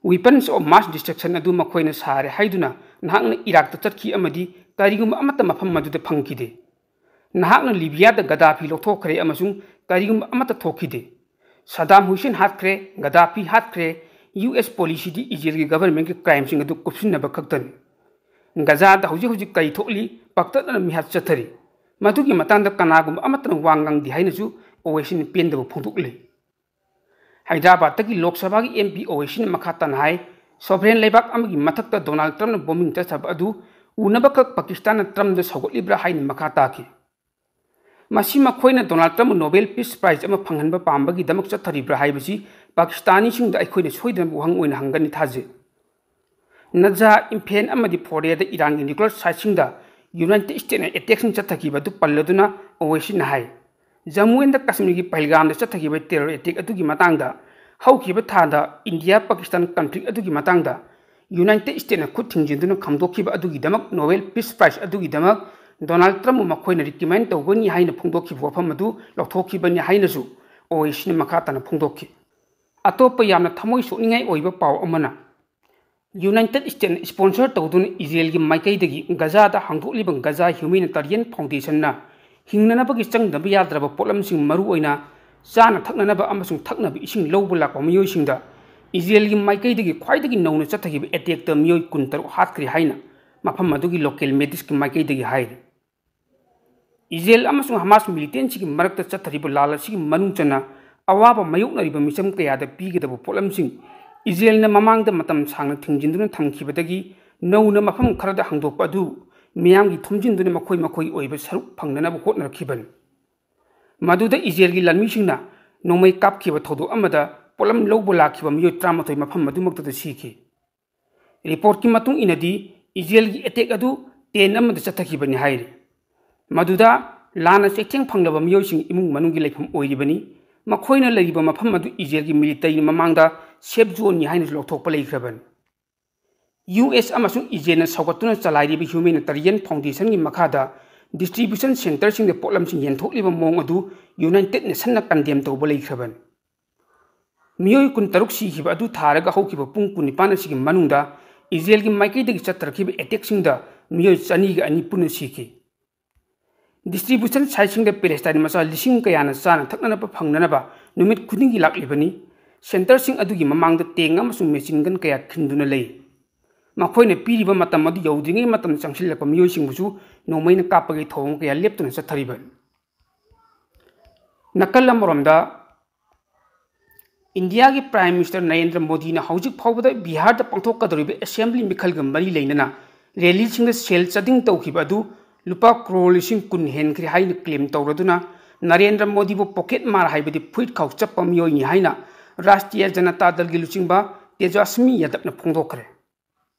Weapons of mass destruction ꯑꯗꯨ ꯃꯈꯣꯏꯅ ꯁꯥꯔꯦ ꯍꯥꯏꯗꯨꯅ ꯅꯍꯥꯛꯅ ꯏꯔꯥꯛꯇ ꯆꯠꯈꯤ ꯑꯃꯗꯤ ꯀꯔꯤꯒꯨꯝꯕ ꯑꯃꯠꯇ ꯃꯐꯝ ꯑꯗꯨꯗ ꯐꯪꯈꯤꯗꯦ꯫ ꯅꯍꯥꯛꯅ ꯂꯤꯕꯤꯌꯥꯗ ꯒꯗꯥꯐꯤ ꯂꯧꯊꯣꯛꯈ꯭ꯔꯦ ꯑꯃꯁꯨꯡ ꯀꯔꯤꯒꯨꯝꯕ ꯑꯃꯠꯇ ꯊꯣꯛꯈꯤꯗꯦ꯫ ꯁꯗꯥꯝ ꯍꯨꯁꯦꯟ ꯍꯥꯠꯈ꯭ꯔꯦ, ꯒꯗꯥꯐꯤ ꯍꯥꯠꯈ꯭ꯔꯦ, ꯌꯨ ꯑꯦꯁ policyꯗꯤ ꯏꯖꯔꯦꯜꯒꯤ governmentꯀꯤ crimeꯁꯤꯡ ꯑꯗꯨ ꯀꯨꯞꯁꯤꯟꯅꯕ ꯈꯛꯇꯅꯤ꯫ ꯒꯖꯥꯗ ꯍꯧꯖꯤꯛ ꯍꯧꯖꯤꯛ ꯀꯔꯤ ꯊꯣꯛꯂꯤ, ꯄꯥꯛꯇꯛꯅꯅ ꯃꯤꯍꯥꯠ ꯆꯠꯊꯔꯤ꯫ ꯃꯗꯨꯒꯤ ꯃꯇꯥꯡꯗ ꯀꯅꯥꯒꯨꯝꯕ ꯑꯃꯠꯇꯅ ꯋꯥ ꯉꯥꯡꯗꯦ ꯍꯥꯏꯅꯁꯨ ꯑꯣꯋꯦꯁꯤꯅ ꯄꯦꯟꯗꯕ ꯐꯣꯡꯗꯣꯛꯂꯤ꯫ ꯍꯥꯏꯗ꯭ꯔꯕꯥꯗꯇꯒꯤ ꯂꯣꯛ ꯁꯚꯥꯒꯤ MP ꯑꯣꯋꯦꯁꯤꯅ ꯃꯈꯥ ꯇꯥꯅ ꯍꯥꯏ, sovereign ꯂꯩꯕꯥꯛ ꯑꯃꯒꯤ ꯃꯊꯛꯇ ꯗꯣꯅꯥꯜꯗ ꯇ꯭ꯔꯝꯞꯅ bombing ꯆꯠꯊꯕ ꯑꯗꯨ ꯎꯅꯕꯈꯛ ꯄꯥꯀꯤꯁꯇꯥꯟꯅ ꯇ꯭ꯔꯝꯞꯗ ꯁꯧꯒꯠꯂꯤꯕ꯭ꯔꯥ ꯍꯥꯏꯅ ꯃꯈꯥ ꯇꯥꯈꯤ꯫ ꯃꯁꯤ ꯃꯈꯣꯏꯅ ꯗꯣꯅꯥꯜꯗ ꯇ꯭ꯔꯝꯞ Nobel Peace Prize ꯑꯃ ꯐꯪꯍꯟꯕ ꯄꯥꯝꯕꯒꯤꯗꯃꯛ ꯆꯠꯊꯔꯤꯕ꯭ꯔꯥ ꯍꯥꯏꯕꯁꯤ ꯄꯥꯀꯤꯁꯇꯥꯅꯤꯁꯤꯡꯗ ꯑꯩꯈꯣꯏꯅ ꯁꯣꯏꯗꯅ ꯋꯥꯍꯪ ꯑꯣꯏꯅ ꯍꯪꯒꯅꯤ ꯊꯥꯖꯩ꯫ ꯅꯖꯥ, ꯏꯝꯐꯦꯟ ꯑꯃꯗꯤ ꯐꯣꯔꯦꯗ ꯏꯔꯥꯟꯒꯤ nuclear siteꯁꯤꯡꯗ United Statesꯅ attackꯁꯤꯡ ꯆꯠꯊꯈꯤꯕ ꯑꯗꯨ ꯄꯜꯂꯗꯨꯅ ꯑꯣꯋꯦꯁꯤꯅ ꯍꯥꯏ, ꯖꯝꯃꯨ ꯑꯦꯟꯗ ꯀꯥꯁꯃꯤꯔꯒꯤ ꯄꯍꯜꯒꯥꯝꯗ ꯆꯠꯊꯈꯤꯕ terror attack ꯑꯗꯨꯒꯤ ꯃꯇꯥꯡꯗ ꯍꯧꯈꯤꯕ ꯊꯥꯗ ꯏꯟꯗꯤꯌꯥ ꯄꯥꯀꯤꯁꯇꯥꯟ conflict ꯑꯗꯨꯒꯤ ꯃꯇꯥꯡꯗ United Statesꯅ ꯈꯨꯠ ꯊꯤꯡꯖꯤꯟꯗꯨꯅ ꯈꯪꯗꯣꯛꯈꯤꯕ ꯑꯗꯨꯒꯤꯗꯃꯛ Nobel Peace Prize ꯑꯗꯨꯒꯤꯗꯃꯛ ꯗꯣꯅꯥꯜꯗ ꯇ꯭ꯔꯝꯞꯕꯨ ꯃꯈꯣꯏꯅ recommend ꯇꯧꯒꯅꯤ ꯍꯥꯏꯅ ꯐꯣꯡꯗꯣꯛꯈꯤꯕ ꯋꯥꯐꯝ ꯑꯗꯨ ꯂꯧꯊꯣꯛꯈꯤꯕꯅꯤ ꯍꯥꯏꯅꯁꯨ ꯑꯣꯋꯦꯁꯤꯅ ꯃꯈꯥ ꯇꯥꯅ ꯐꯣꯡꯗꯣꯛꯈꯤ꯫ ꯑꯇꯣꯞꯄ ꯌꯥꯝꯅ ꯊꯃꯣꯏ ꯁꯣꯛꯅꯤꯡꯉꯥꯏ ꯑꯣꯏꯕ ꯄꯥꯎ ꯑꯃꯅ, United Statesꯅ sponsor ꯇꯧꯗꯨꯅ ꯏꯖꯔꯦꯜꯒꯤ ꯃꯥꯏꯀꯩꯗꯒꯤ ꯒꯖꯥꯗ ꯍꯥꯡꯗꯣꯛꯂꯤꯕ ꯒꯖꯥ Humanitarian Foundationꯅ ꯍꯤꯡꯅꯅꯕꯒꯤ ꯆꯪꯗꯕ ꯌꯥꯗ꯭ꯔꯕ ꯄꯣꯠꯂꯝꯁꯤꯡ, ꯃꯔꯨꯑꯣꯏꯅ ꯆꯥꯅ ꯊꯛꯅꯅꯕ ꯑꯃꯁꯨꯡ ꯊꯛꯅꯕ ꯏꯁꯤꯡ ꯂꯧꯕ ꯂꯥꯛꯄ ꯃꯤꯑꯣꯏꯁꯤꯡꯗ ꯏꯖꯔꯦꯜꯒꯤ ꯃꯥꯏꯀꯩꯗꯒꯤ ꯈ꯭ꯋꯥꯏꯗꯒꯤ ꯅꯧꯅ ꯆꯠꯊꯈꯤꯕ attackꯇ ꯃꯤꯑꯣꯏ ꯀꯨꯟꯇꯔꯨꯛ ꯍꯥꯠꯈ꯭ꯔꯦ ꯍꯥꯏꯅ ꯃꯐꯝ ꯑꯗꯨꯒꯤ local mediaꯒꯤ ꯃꯥꯏꯀꯩꯗꯒꯤ ꯍꯥꯏꯔꯤ꯫ ꯏꯖꯔꯦꯜ ꯑꯃꯁꯨꯡ ꯍꯃꯥꯁ militantꯁꯤꯡꯒꯤ ꯃꯔꯛꯇ ꯆꯠꯊꯔꯤꯕ ꯂꯥꯜ ꯑꯁꯤꯒꯤ ꯃꯅꯨꯡ ꯆꯟꯅ ꯑꯋꯥꯕ ꯃꯥꯌꯣꯛꯅꯔꯤꯕ ꯃꯤꯆꯝ ꯀꯌꯥꯗ ꯄꯤꯒꯗꯕ ꯄꯣꯠꯂꯝꯁꯤꯡ ꯏꯖꯔꯦꯜꯅ ꯃꯃꯥꯡꯗ ꯃꯇꯝ ꯁꯥꯡꯅ ꯊꯤꯡꯖꯤꯟꯗꯨꯅ ꯊꯝꯈꯤꯕꯗꯒꯤ ꯅꯧꯅ ꯃꯐꯝ ꯈꯔꯗ ꯍꯥꯡꯗꯣꯛꯄ ꯑꯗꯨ ꯃꯤꯌꯥꯝꯒꯤ ꯊꯨꯝꯖꯤꯟꯗꯨꯅ ꯃꯈꯣꯏ ꯃꯈꯣꯏꯒꯤ ꯑꯣꯏꯕ ꯁꯔꯨꯛ ꯐꯪꯅꯅꯕ ꯍꯣꯠꯅꯔꯛꯈꯤꯕꯅꯤ꯫ ꯃꯗꯨꯗ ꯏꯖꯔꯦꯜꯒꯤ ꯂꯥꯟꯃꯤꯁꯤꯡꯅ ꯅꯣꯡꯃꯩ ꯀꯥꯞꯈꯤꯕ ꯊꯧꯗꯣꯛ ꯑꯃꯗ ꯄꯣꯠꯂꯝ ꯂꯧꯕ ꯂꯥꯛꯈꯤꯕ ꯃꯤꯑꯣꯏ ꯇꯔꯥꯃꯥꯊꯣꯏ ꯃꯐꯝ ꯑꯗꯨꯃꯛꯇꯗ ꯁꯤꯈꯤ꯫ Reportꯀꯤ ꯃꯇꯨꯡ ꯏꯟꯅꯗꯤ ꯏꯖꯔꯦꯜꯒꯤ attack ꯑꯗꯨ tent ꯑꯃꯗ ꯆꯠꯊꯈꯤꯕꯅꯤ ꯍꯥꯏꯔꯤ꯫ ꯃꯗꯨꯗ ꯂꯥꯟꯅ ꯆꯩꯊꯦꯡ ꯐꯪꯂꯕ ꯃꯤꯑꯣꯏꯁꯤꯡ ꯏꯃꯨꯡ ꯃꯅꯨꯡꯒꯤ ꯂꯩꯐꯝ ꯑꯣꯏꯔꯤꯕꯅꯤ꯫ ꯃꯈꯣꯏꯅ ꯂꯩꯔꯤꯕ ꯃꯐꯝ ꯑꯗꯨ ꯏꯖꯔꯦꯜꯒꯤ ꯃꯤꯂꯤꯇꯔꯤꯅ ꯃꯃꯥꯡꯗ ꯁꯦꯐ ꯖꯣꯟꯅꯤ ꯍꯥꯏꯅꯁꯨ ꯂꯧꯊꯣꯛꯄ ꯂꯩꯈ꯭ꯔꯕꯅꯤ꯫ ꯌꯨ ꯑꯦꯁ ꯑꯃꯁꯨꯡ ꯏꯖꯔꯦꯜꯅ ꯁꯧꯒꯠꯇꯨꯅ ꯆꯂꯥꯏꯔꯤꯕ ꯍ꯭ꯌꯨꯃꯦꯅꯤꯇꯔꯤꯌꯟ ꯐꯥꯎꯟꯗꯦꯁꯟꯒꯤ ꯃꯈꯥꯗ ꯗꯤꯁꯇ꯭ꯔꯤꯕ꯭ꯌꯨꯁꯟ ꯁꯦꯟꯇꯔꯁꯤꯡꯗ ꯄꯣꯠꯂꯝꯁꯤꯡ ꯌꯦꯟꯊꯣꯛꯂꯤꯕ ꯃꯑꯣꯡ ꯑꯗꯨ ꯌꯨꯅꯥꯏꯇꯦꯗ ꯅꯦꯁꯟꯅ ꯀꯟꯗꯦꯝ ꯇꯧꯕ ꯂꯩꯈ꯭ꯔꯕꯅꯤ꯫ ꯃꯤꯑꯣꯏ ꯀꯨꯟꯇꯔꯨꯛ ꯁꯤꯈꯤꯕ ꯑꯗꯨ ꯊꯥꯔꯒ ꯍꯧꯈꯤꯕ ꯄꯨꯡ ꯀꯨꯟꯅꯤꯄꯥꯟ ꯑꯁꯤꯒꯤ ꯃꯅꯨꯡꯗ ꯏꯖꯔꯦꯜꯒꯤ ꯃꯥꯏꯀꯩꯗꯒꯤ ꯆꯠꯊꯔꯛꯈꯤꯕ ꯑꯦꯇꯦꯛꯁꯤꯡꯗ ꯃꯤꯑꯣꯏ ꯆꯅꯤꯒ ꯑꯅꯤ ꯄꯨꯟꯅ ꯁꯤꯈꯤ꯫ ꯗꯤꯁꯇ꯭ꯔꯤꯕ꯭ꯌꯨꯁꯟ ꯁꯥꯏꯠꯁꯤꯡꯗ ꯄꯦꯂꯦꯁꯇꯥꯏꯟ ꯃꯆꯥ ꯂꯤꯁꯤꯡ ꯀꯌꯥꯅ ꯆꯥꯅ ꯊꯛꯅꯅꯕ ꯐꯪꯅꯅꯕ ꯅꯨꯃꯤꯠ ꯈꯨꯗꯤꯡꯒꯤ ꯂꯥꯛꯂꯤꯕꯅꯤ꯫ ꯁꯦꯟꯇꯔꯁꯤꯡ ꯑꯗꯨꯒꯤ ꯃꯃꯥꯡꯗ ꯇꯦꯡ ꯑꯃꯁꯨꯡ ꯃꯦꯆꯤꯟ ꯒꯟ ꯀꯌꯥ ꯈꯤꯟꯗꯨꯅ ꯂꯩ꯫ ꯃꯈꯣꯏꯅ ꯄꯤꯔꯤꯕ ꯃꯇꯝ ꯑꯗꯨ ꯌꯧꯗ꯭ꯔꯤꯉꯩ ꯃꯇꯝꯗ ꯆꯪꯁꯤꯜꯂꯛꯄ ꯃꯤꯑꯣꯏꯁꯤꯡꯕꯨꯁꯨ ꯅꯣꯡꯃꯩꯅ ꯀꯥꯞꯄꯒꯤ ꯊꯧꯑꯣꯡ ꯀꯌꯥ ꯂꯦꯞꯇꯅ ꯆꯠꯊꯔꯤꯕꯅꯤ꯫ ꯅꯥꯀꯜ ꯑꯃꯔꯣꯝꯗ, ꯏꯟꯗꯤꯌꯥꯒꯤ ꯄ꯭ꯔꯥꯏꯝ ꯃꯤꯅꯤꯁꯇꯔ ꯅꯔꯦꯟꯗ꯭ꯔ ꯃꯣꯗꯤꯅ ꯍꯧꯖꯤꯛ ꯐꯥꯎꯕꯗ ꯕꯤꯍꯥꯔꯗ ꯄꯥꯡꯊꯣꯛꯀꯗꯧꯔꯤꯕ ꯑꯦꯁꯦꯝꯕ꯭ꯂꯤ ꯃꯤꯈꯜꯒ ꯃꯔꯤ ꯂꯩꯅꯅ ꯔꯦꯂꯤꯁꯤꯡꯗ ꯁꯦꯜ ꯆꯥꯗꯤꯡ ꯇꯧꯈꯤꯕ ꯑꯗꯨ ꯂꯨꯄꯥ ꯀ꯭ꯔꯣꯔ ꯂꯤꯁꯤꯡ ꯀꯨꯟ ꯍꯦꯟꯈ꯭ꯔꯦ ꯍꯥꯏꯅ ꯀ꯭ꯂꯦꯝ ꯇꯧꯔꯗꯨꯅ ꯅꯔꯦꯟꯗ꯭ꯔ ꯃꯣꯗꯤꯕꯨ ꯄꯣꯀꯦꯠ ꯃꯥꯔ ꯍꯥꯏꯕꯗꯤ ꯐꯨꯔꯤꯠ ꯈꯥꯎ ꯆꯞꯄ ꯃꯤꯑꯣꯏꯅꯤ ꯍꯥꯏꯅ ꯔꯥꯁꯇ꯭ꯔꯤꯌꯥ ꯖꯅꯇꯥ ꯗꯜꯒꯤ ꯂꯨꯆꯤꯡꯕ ꯇꯦꯖꯁ꯭ꯃꯤ ꯌꯥꯗꯕꯅ ꯐꯣꯡꯗꯣꯛꯈ꯭ꯔꯦ꯫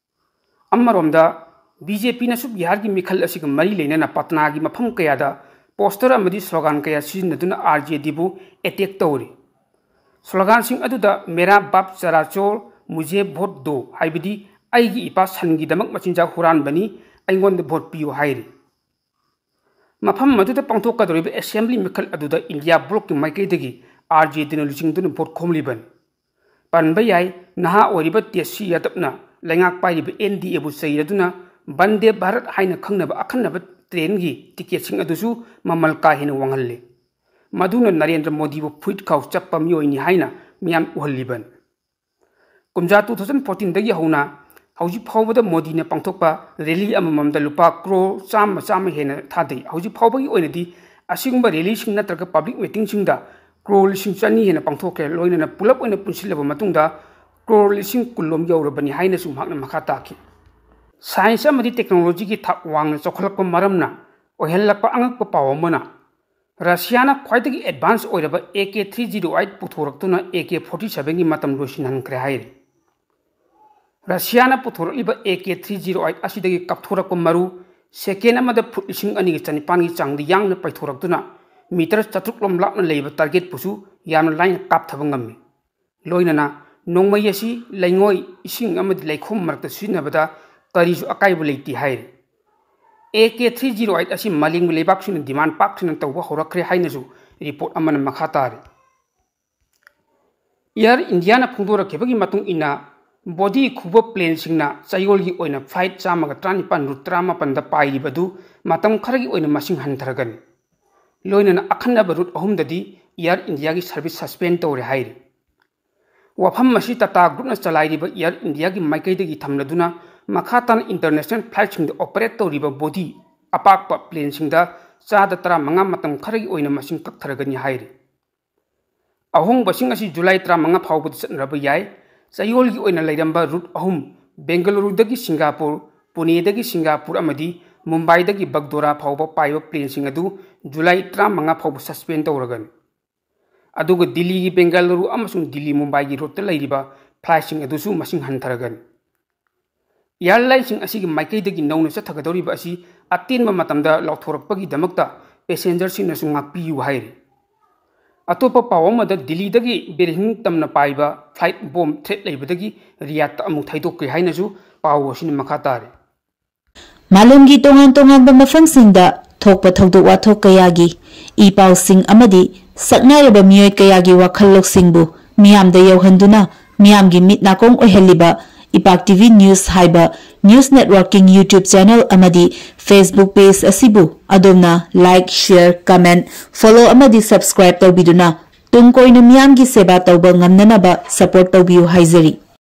ꯑꯃꯔꯣꯝꯗ, ꯕꯤ ꯖꯦ ꯄꯤꯅꯁꯨ ꯕꯤꯍꯥꯔꯒꯤ ꯃꯤꯈꯜ ꯑꯁꯤꯒ ꯃꯔꯤ ꯂꯩꯅꯅ ꯄꯠꯅꯥꯒꯤ ꯃꯐꯝ ꯀꯌꯥꯗ ꯄꯣꯁꯇꯔ ꯑꯃꯗꯤ ꯁ꯭ꯂꯣꯒꯥꯟ ꯀꯌꯥ ꯁꯤꯖꯤꯟꯅꯗꯨꯅ ꯑꯥꯔ ꯖꯦ ꯗꯤꯕꯨ ꯑꯦꯇꯦꯛ ꯇꯧꯔꯤ꯫ ꯁ꯭ꯂꯣꯒꯥꯟꯁꯤꯡ ꯑꯗꯨꯗ "ꯃꯦꯔꯥ ꯕꯥꯞ ꯆꯔꯥ ꯆꯣꯔ, ꯃꯨꯖꯦ ꯚꯣꯠ ꯗꯣ", ꯍꯥꯏꯕꯗꯤ "ꯑꯩꯒꯤ ꯏꯄꯥ ꯁꯟꯒꯤꯗꯃꯛ ꯃꯆꯤꯟꯖꯥꯛ ꯍꯨꯔꯥꯟꯕꯅꯤ, ꯑꯩꯉꯣꯟꯗ ꯚꯣꯠ ꯄꯤꯌꯨ" ꯍꯥꯏꯔꯤ꯫ ꯃꯐꯝ ꯑꯗꯨꯗ ꯄꯥꯡꯊꯣꯛꯀꯗꯧꯔꯤꯕ ꯑꯦꯁꯦꯝꯕ꯭ꯂꯤ ꯃꯤꯈꯜ ꯑꯗꯨꯗ ꯏꯟꯗꯤꯌꯥ ꯕ꯭ꯂꯣꯛꯀꯤ ꯃꯥꯏꯀꯩꯗꯒꯤ ꯑꯥꯔ ꯖꯦ ꯗꯤꯅ ꯂꯨꯆꯤꯡꯗꯨꯅ ꯚꯣꯠ ꯈꯣꯝꯂꯤꯕꯅꯤ꯫ ꯄꯟꯕ ꯌꯥꯏ, ꯅꯍꯥ ꯑꯣꯏꯔꯤꯕ ꯇꯦꯖꯁ꯭ꯔꯤ ꯌꯥꯗꯕꯅ ꯂꯩꯉꯥꯛ ꯄꯥꯏꯔꯤꯕ ꯑꯦꯟ ꯗꯤ ꯑꯦꯕꯨ ꯆꯩꯔꯗꯨꯅ ꯕꯟꯗꯦ ꯚꯥꯔꯠ ꯍꯥꯏꯅ ꯈꯪꯅꯕ ꯑꯈꯟꯅꯕ ꯇ꯭ꯔꯦꯟꯒꯤ ꯇꯤꯀꯦꯠꯁꯤꯡ ꯑꯗꯨꯁꯨ ꯃꯃꯜ ꯀꯥ ꯍꯦꯟꯅ ꯋꯥꯡꯍꯜꯂꯤ꯫ ꯃꯗꯨꯅ ꯅꯔꯦꯟꯗ꯭ꯔ ꯃꯣꯗꯤꯕꯨ ꯐꯨꯔꯤꯠ ꯈꯥꯎ ꯆꯞꯄ ꯃꯤꯑꯣꯏꯅꯤ ꯍꯥꯏꯅ ꯃꯤꯌꯥꯝ ꯎꯍꯜꯂꯤꯕꯅꯤ꯫ ꯀꯨꯝꯖꯥ two thousand fourteen ꯗꯒꯤ ꯍꯧꯅ ꯍꯧꯖꯤꯛ ꯐꯥꯎꯕꯗ ꯃꯣꯗꯤꯅ ꯄꯥꯡꯊꯣꯛꯄ ꯔꯦꯂꯤ ꯑꯃꯃꯝꯗ ꯂꯨꯄꯥ ꯀ꯭ꯔꯣꯔ ꯆꯥꯝꯃ ꯆꯥꯝꯃ ꯍꯦꯟꯅ ꯊꯥꯗꯩ꯫ ꯍꯧꯖꯤꯛ ꯐꯥꯎꯕꯒꯤ ꯑꯣꯏꯅꯗꯤ ꯑꯁꯤꯒꯨꯝꯕ ꯔꯦꯂꯤꯁꯤꯡ ꯅꯠꯇ꯭ꯔꯒ ꯄꯕ꯭ꯂꯤꯛ ꯃꯤꯇꯤꯡꯁꯤꯡꯗ ꯀ꯭ꯔꯣꯔ ꯂꯤꯁꯤꯡ ꯆꯅꯤ ꯍꯦꯟꯅ ꯄꯥꯡꯊꯣꯛꯈ꯭ꯔꯦ꯫ ꯂꯣꯏꯅꯅ ꯄꯨꯂꯞ ꯑꯣꯏꯅ ꯄꯨꯟꯁꯤꯜꯂꯕ ꯃꯇꯨꯡꯗ ꯀ꯭ꯔꯣꯔ ꯂꯤꯁꯤꯡ ꯀꯨꯟ ꯂꯣꯝ ꯌꯧꯔꯕꯅꯤ ꯍꯥꯏꯅꯁꯨ ꯃꯍꯥꯛꯅ ꯃꯈꯥ ꯇꯥꯈꯤ꯫ ꯁꯥꯏꯟꯁ ꯑꯃꯗꯤ ꯇꯦꯛꯅꯣꯂꯣꯖꯤꯒꯤ ꯊꯥꯛ ꯋꯥꯡꯅ ꯆꯥꯎꯈꯠꯂꯛꯄ ꯃꯔꯝꯅ ꯑꯣꯏꯍꯜꯂꯛꯄ ꯑꯉꯛꯄ ꯄꯥꯎ ꯑꯃꯅ, ꯔꯁꯤꯌꯥꯅ ꯈ꯭ꯋꯥꯏꯗꯒꯤ ꯑꯦꯗꯚꯥꯟꯁ ꯑꯣꯏꯔꯕ A K three zero eight ꯄꯨꯊꯣꯔꯛꯇꯨꯅ A K forty seven ꯒꯤ ꯃꯇꯝ ꯂꯣꯏꯁꯤꯟꯍꯟꯈ꯭ꯔꯦ ꯍꯥꯏꯔꯤ꯫ ꯔꯁꯤꯌꯥꯅ ꯄꯨꯊꯣꯔꯛꯂꯤꯕ A K three zero eight ꯑꯁꯤꯗꯒꯤ ꯀꯥꯞꯊꯣꯔꯛꯄ ꯃꯔꯨ ꯁꯦꯀꯦꯟ ꯑꯃꯗ ꯐꯨꯠ ꯂꯤꯁꯤꯡ ꯑꯅꯤꯒ ꯆꯅꯤꯄꯥꯟꯒꯤ ꯆꯥꯡꯗ ꯌꯥꯡꯅ ꯄꯥꯏꯊꯣꯔꯛꯇꯨꯅ ꯃꯤꯇꯔ ꯆꯥꯇ꯭ꯔꯨꯛ ꯂꯣꯝ ꯂꯥꯞꯅ ꯂꯩꯕ ꯇꯥꯔꯒꯦꯠꯄꯨꯁꯨ ꯌꯥꯝꯅ ꯂꯥꯏꯅ ꯀꯥꯞꯊꯕ ꯉꯝꯃꯤ꯫ ꯂꯣꯏꯅꯅ ꯅꯣꯡꯃꯩ ꯑꯁꯤ ꯂꯩꯉꯣꯏ, ꯏꯁꯤꯡ ꯑꯃꯗꯤ ꯂꯩꯈꯣꯝ ꯃꯔꯛꯇ ꯁꯤꯖꯤꯟꯅꯕꯗ ꯀꯔꯤꯁꯨ ꯑꯀꯥꯏꯕ ꯂꯩꯇꯦ ꯍꯥꯏꯔꯤ꯫ A K three zero eight ꯑꯁꯤ ꯃꯥꯂꯦꯝꯒꯤ ꯂꯩꯕꯥꯛꯁꯤꯡꯅ ꯗꯤꯃꯥꯟ ꯄꯥꯛ ꯁꯟꯅ ꯇꯧꯕ ꯍꯧꯔꯛꯈ꯭ꯔꯦ ꯍꯥꯏꯅꯁꯨ ꯔꯤꯄꯣꯔꯠ ꯑꯃꯅ ꯃꯈꯥ ꯇꯥꯔꯤ꯫ ꯏꯌꯥꯔ ꯏꯟꯗꯤꯌꯥꯅ ꯐꯣꯡꯗꯣꯔꯛꯈꯤꯕꯒꯤ ꯃꯇꯨꯡ ꯏꯟꯅ, ꯕꯣꯗꯤ ꯈꯨꯕ ꯄ꯭ꯂꯦꯟꯁꯤꯡꯅ ꯆꯌꯣꯜꯒꯤ ꯑꯣꯏꯅ ꯐ꯭ꯂꯥꯏꯠ ꯆꯥꯝꯃꯒ ꯇꯔꯥꯅꯤꯄꯥꯟ ꯔꯨꯠ ꯇꯔꯥꯃꯥꯄꯟꯗ ꯄꯥꯏꯔꯤꯕ ꯑꯗꯨ ꯃꯇꯝ ꯈꯔꯒꯤ ꯑꯣꯏꯅ ꯃꯁꯤꯡ ꯍꯟꯊꯔꯒꯅꯤ꯫ ꯂꯣꯏꯅꯅ ꯑꯈꯟꯅꯕ ꯔꯨꯠ ꯑꯍꯨꯝꯗꯗꯤ ꯏꯌꯥꯔ ꯏꯟꯗꯤꯌꯥꯒꯤ ꯁꯔꯚꯤꯁ ꯁꯁꯄꯦꯟ ꯇꯧꯔꯦ ꯍꯥꯏꯔꯤ꯫ ꯋꯥꯐꯝ ꯑꯁꯤ ꯇꯥꯇꯥ ꯒ꯭ꯔꯨꯞꯅ ꯆꯂꯥꯏꯔꯤꯕ ꯏꯌꯥꯔ ꯏꯟꯗꯤꯌꯥꯒꯤ ꯃꯥꯏꯀꯩꯗꯒꯤ ꯊꯝꯂꯗꯨꯅ, ꯃꯈꯥ ꯇꯥꯅ ꯏꯟꯇꯔꯅꯦꯁꯅꯦꯜ ꯐ꯭ꯂꯥꯏꯠꯁꯤꯡꯗ ꯑꯣꯄꯔꯦꯠ ꯇꯧꯔꯤꯕ ꯕꯣꯗꯤ ꯑꯄꯥꯛꯄ ꯄ꯭ꯂꯦꯟꯁꯤꯡꯗ ꯆꯥꯗ ꯇꯔꯥꯃꯉꯥ ꯃꯇꯝ ꯈꯔꯒꯤ ꯑꯣꯏꯅ ꯃꯁꯤꯡ ꯀꯛꯊꯔꯒꯅꯤ ꯍꯥꯏꯔꯤ꯫ ꯑꯍꯣꯡꯕꯁꯤꯡ ꯑꯁꯤ ꯖꯨꯂꯥꯏ ꯇꯔꯥꯃꯉꯥ ꯐꯥꯎꯕꯗ ꯆꯠꯅꯔꯕ ꯌꯥꯏ꯫ ꯆꯌꯣꯜꯒꯤ ꯑꯣꯏꯅ ꯂꯩꯔꯝꯕ ꯔꯨꯠ ꯑꯍꯨꯝ, ꯕꯦꯡꯒꯂꯨꯔꯨꯗꯒꯤ ꯁꯤꯡꯒꯥꯄꯨꯔ, ꯄꯨꯅꯦꯗꯒꯤ ꯁꯤꯡꯒꯥꯄꯨꯔ ꯑꯃꯗꯤ ꯃꯨꯝꯕꯥꯏꯗꯒꯤ ꯕꯒꯗꯣꯔꯥ ꯐꯥꯎꯕ ꯄꯥꯏꯕ ꯄ꯭ꯂꯦꯟꯁꯤꯡ ꯑꯗꯨ ꯖꯨꯂꯥꯏ ꯇꯔꯥꯃꯉꯥ ꯐꯥꯎꯕ ꯁꯁꯄꯦꯟ ꯇꯧꯔꯒꯅꯤ꯫ ꯑꯗꯨꯒ ꯗꯤꯜꯂꯤꯒꯤ ꯕꯦꯡꯒꯂꯨꯔꯨ ꯑꯃꯁꯨꯡ ꯗꯤꯜꯂꯤ ꯃꯨꯝꯕꯥꯏꯒꯤ ꯔꯨꯠꯇ ꯂꯩꯔꯤꯕ ꯐ꯭ꯂꯥꯏꯠꯁꯤꯡ ꯑꯗꯨꯁꯨ ꯃꯁꯤꯡ ꯍꯟꯊꯔꯒꯅꯤ꯫ ꯏꯌꯥꯔꯂꯥꯏꯟꯁꯤꯡ ꯑꯁꯤꯒꯤ ꯃꯥꯏꯀꯩꯗꯒꯤ ꯅꯧꯅ ꯆꯠꯊꯒꯗꯧꯔꯤꯕ ꯑꯁꯤ ꯑꯇꯦꯟꯕ ꯃꯇꯝꯗ ꯂꯥꯎꯊꯣꯔꯛꯄꯒꯤꯗꯃꯛꯇ ꯄꯦꯁꯦꯟꯖꯔꯁꯤꯡꯅꯁꯨ ꯉꯥꯛꯄꯤꯌꯨ ꯍꯥꯏꯔꯤ꯫ ꯑꯇꯣꯞꯄ ꯄꯥꯎ ꯑꯃꯗ, ꯗꯤꯜꯂꯤꯗꯒꯤ ꯕꯤꯔꯍꯤꯡ ꯇꯝꯅ ꯄꯥꯏꯕ ꯐ꯭ꯂꯥꯏꯠ ꯕꯣꯝ ꯊ꯭ꯔꯦꯠ ꯂꯩꯕꯗꯒꯤ ꯔꯤꯌꯥꯗꯇ ꯑꯃꯨꯛ ꯊꯩꯗꯣꯛꯈ꯭ꯔꯦ ꯍꯥꯏꯅꯁꯨ ꯄꯥꯎ ꯑꯁꯤꯅ ꯃꯈꯥ ꯇꯥꯔꯤ꯫ ꯃꯥꯂꯦꯝꯒꯤ ꯇꯣꯉꯥꯟ ꯇꯣꯉꯥꯟꯕ ꯃꯐꯝꯁꯤꯡꯗ ꯊꯣꯛꯄ ꯊꯧꯗꯣꯛ ꯋꯥꯊꯣꯛ ꯀꯌꯥꯒꯤ ꯏ ꯄꯥꯎꯁꯤꯡ ꯑꯃꯗꯤ ꯁꯛꯅꯥꯏꯔꯕ ꯃꯤꯑꯣꯏ ꯀꯌꯥꯒꯤ ꯋꯥꯈꯜ ꯂꯧꯁꯤꯡꯕꯨ ꯃꯤꯌꯥꯝꯗ ꯌꯧꯍꯟꯗꯨꯅ ꯃꯤꯌꯥꯝꯒꯤ ꯃꯤꯠ ꯅꯥꯀꯣꯡ ꯑꯣꯏꯍꯜꯂꯤꯕ ꯏꯄꯥꯛ ꯇꯤ ꯚꯤ ꯅ꯭ꯌꯨꯁ ꯍꯥꯏꯕ ꯅ꯭ꯌꯨꯁ ꯅꯦꯠꯋꯥꯔꯛꯀꯤꯡ YouTube ꯆꯦꯅꯦꯜ ꯑꯃꯗꯤ Facebook ꯄꯦꯖ ꯑꯁꯤꯕꯨ ꯑꯗꯣꯝꯅ like, share, comment, follow ꯑꯃꯗꯤ subscribe ꯇꯧꯕꯤꯗꯨꯅ ꯇꯨꯡ ꯀꯣꯏꯅ ꯃꯤꯌꯥꯝꯒꯤ ꯁꯦꯕꯥ ꯇꯧꯕ ꯉꯝꯅꯅꯕ support ꯇꯧꯕꯤꯌꯨ ꯍꯥꯏꯖꯔꯤ꯫